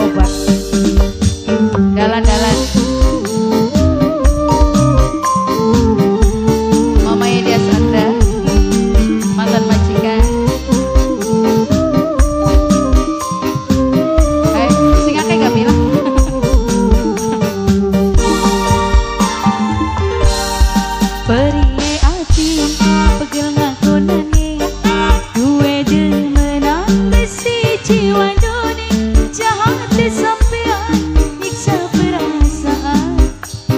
Obat. Dalan-dalan. Mama Dia Sandra, mantan majikan. Sing akeh gak bilang. Periye ati pegel ngakonane duwe demenan besi wadone jahat sampean nyiksa perasaan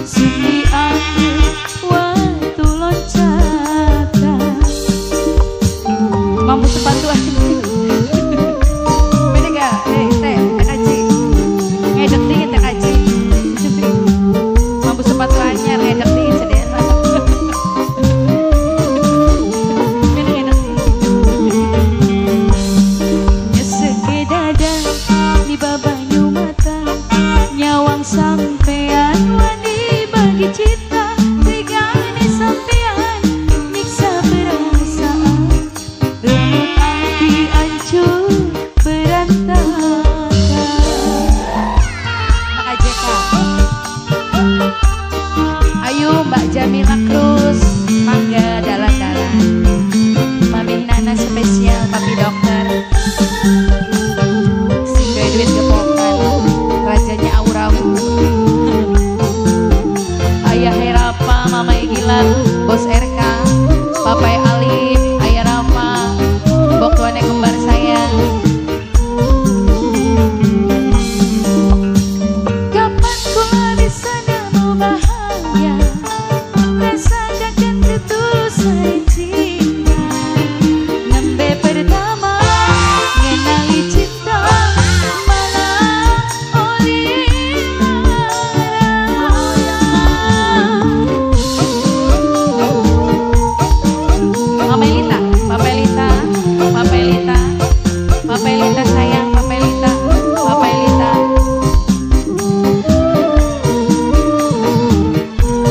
siti angin waktu loncatan mampu sepatu aja beda gak? Teh kaji ngedek dingin teh kaji mampu sepatu anyar ngedek dingin sederhana. Sampean wani bagi cinta tegane sampean nyiksa perasaan remuk hati hancur berantakan. Makasih Kak. Ayo Mbak Jamila Cruz mangga dalan-dalan. Mami Nana spesial papi dokter. Sing gawe duit gepokan rajanya aura. Ayah Herapa, Mama Gilang, Bos RK, Papa Alif, Ayah Rafa, Bok tuane kembar saya. Kapan kula bisa nemu bahagia, rasakan ketulusan cinta. Nembe pertama ngenali cinta. Papa Elita sayang, Papa Elita, Papa Elita.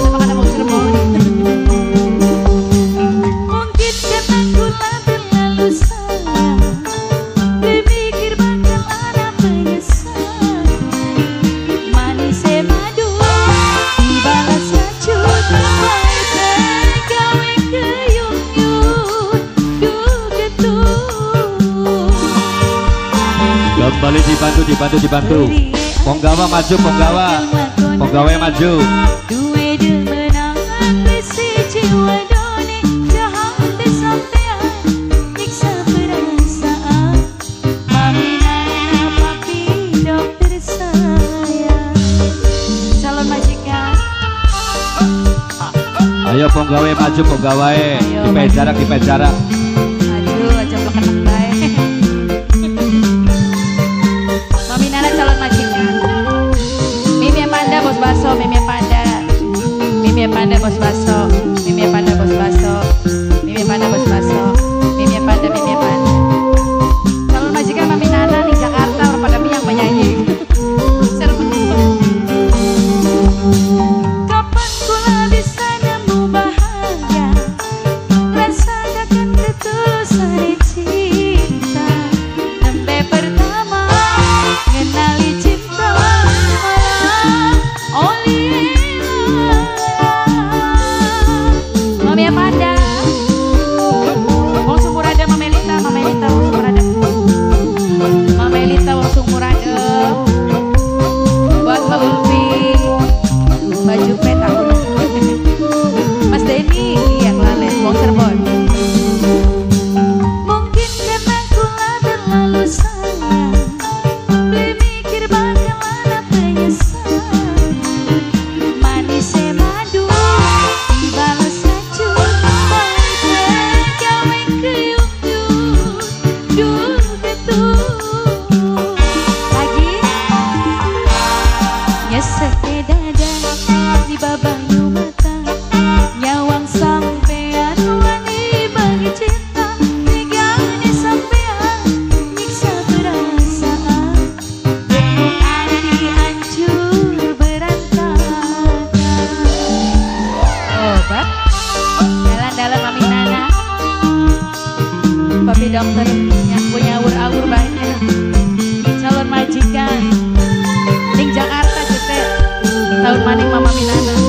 Apa kata mau Cirebon? Mungkin karena kula terlalu sayang, berpikir bakal ada penyesalan. Manis madu dibalas racun, baik gawe keyung-yung, duh ketuh. Kembali dibantu, dibantu, dibantu. Ponggawa maju, ponggawa. Ponggawa maju. Duwe demenan besi wadone jahat sampean nyiksa perasaan. Mami Nana papi dokter saya. Calon majikan. Ayo ponggawa maju, ponggawa. Dipet jarak, dipet jarak. Maju aja bleketek bae. Mami Nana calon majikan. Mimi Panda bos baso, Mimi Panda. Mimi Panda bos baso, Mimi Panda bos baso, Mimi Panda bos baso, Mimi Panda, Mimi Panda. Calon majikan Mami Nana di Jakarta orang pada miang penyanyi. Seru. Kapan kula bisa nemu bahagia, rasakan ketulusan cinta. Nembe pertama ngenali cinta malah oli. Mami Amanda, wong Sumurada, Mama Elita, Mama Elita, wong Sumurada, Mama Elita, wong Sumurada. Buat Mbak Ulfi, Mbak Jupet aku. Mas Denny, iya kelalen, wong Cirebon. Mungkin karena kula terlalu sayang, berpikir bakal ada penyesalan. Manis madu dibalas racun, baik gawe keyung-yung, duh ketuh. Lagi nyesek dada di babanyu mata, nyawang sampean wani bagi cinta, tegane sampean nyiksa perasaan, remuk hati hancur berantakan. Obat dalan-dalan Mami Nana, Papi dokter yang punya awur-awur banyak. Calon majikan. Tahun maning Mama Minana.